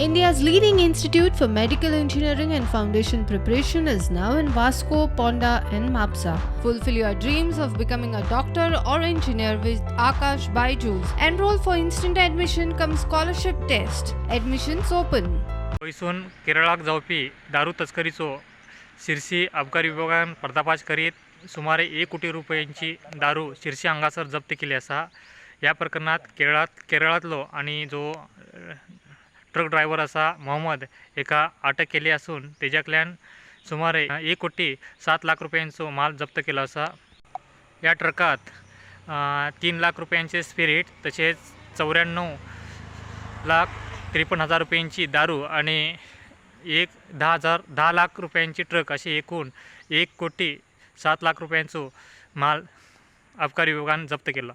India's leading institute for medical engineering and foundation preparation is now in Vasco, Ponda, and Mapsa. Fulfill your dreams of becoming a doctor or engineer with Akash Byju's. Enroll for instant admission cum scholarship test. Admissions open. गोंयसून केरळाक जावपी दारू तस्करीचो शिरसी अबकारी विभागान पर्दाफाश करीत सुमारे 1 कोटी रुपयांची दारू शिरसी हांगासर जप्त केली आसा. ह्या प्रकरणांत केरळांतलो आनी जो ट्रक ड्रायव्हर आसा मोहम्मद हेका अटक केली आसून तेज्याकल्यान सुमारे 1 कोटी 7 लाख रुपयांचो माल जप्त केलो आसा. ह्या ट्रकात 3 लाख रुपयांचे स्पिरीट तशेंच 94,53,000 रुपयांची दारू आणि एक धा हजार 10 लाख रुपयांची ट्रक अशी एकूण 1 कोटी 7 लाख रुपयांचो माल अबकारी विभागान जप्त केला.